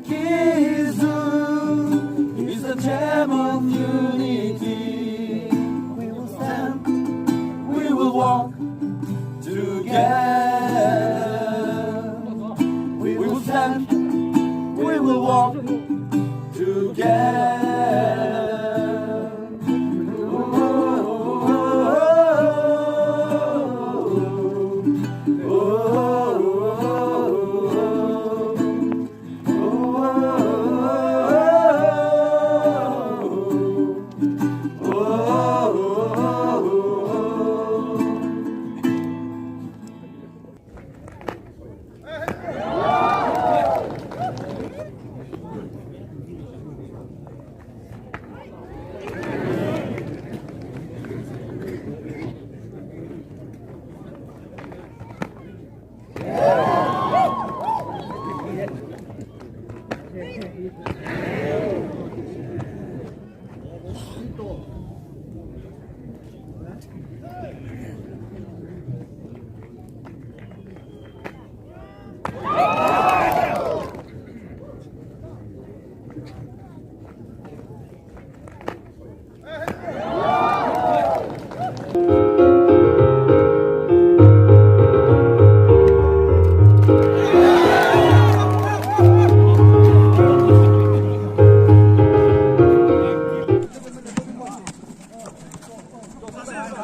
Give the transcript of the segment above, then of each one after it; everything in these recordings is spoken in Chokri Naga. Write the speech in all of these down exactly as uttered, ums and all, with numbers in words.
Kizu is the gem of unity. We will stand, we will walk together. We will stand, we will walk together.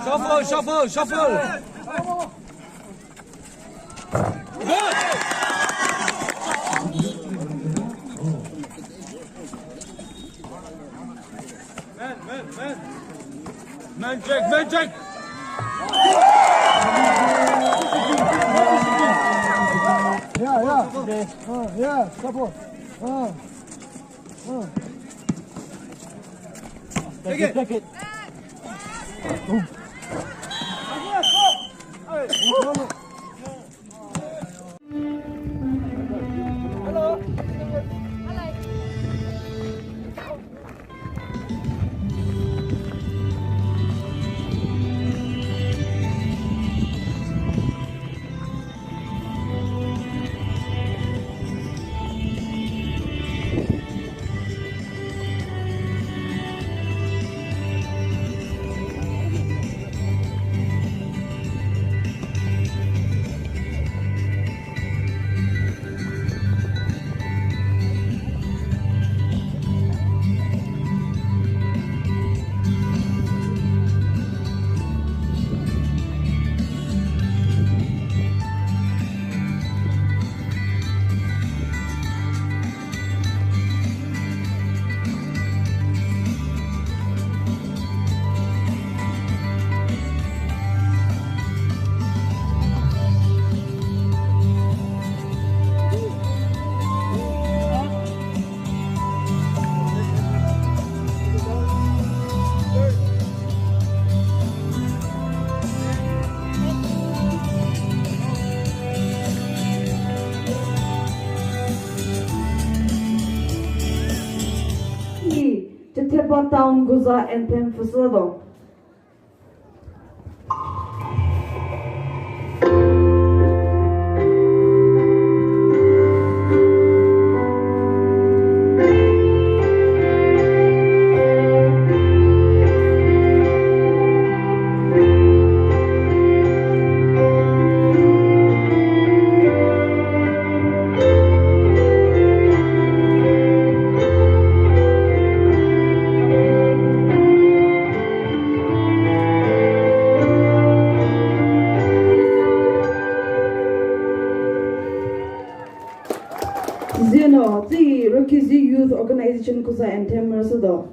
Shuffle, shuffle, shuffle. Man, man, man. Man check, man check. Yeah, yeah. Uh, yeah, support. Uh, uh. Take it, take it. Chethepa Town Guza Anthem füsüdo. Zeno, tsi Rokhizi Youth Organization küsa anthem rüsü do.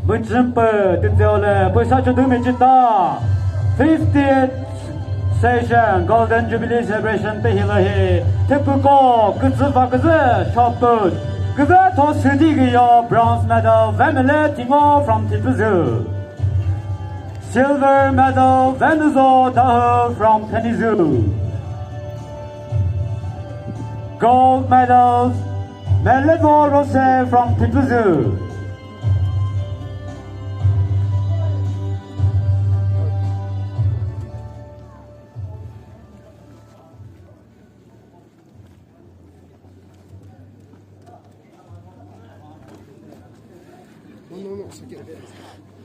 Müchümpü tütseo le püsa chüdü mechita. Fiftieth session Golden Jubilee Celebration pe hilü hi thepüko küzü va küzü shot put. Küzü tho südi küyo bronze medal Vemele Thingo from Thipüzü. Silver medal Venuzo Dawhuo from Thenyizü. Gold medal Melevo Rose from Thipüzü. No, no, no, it's okay.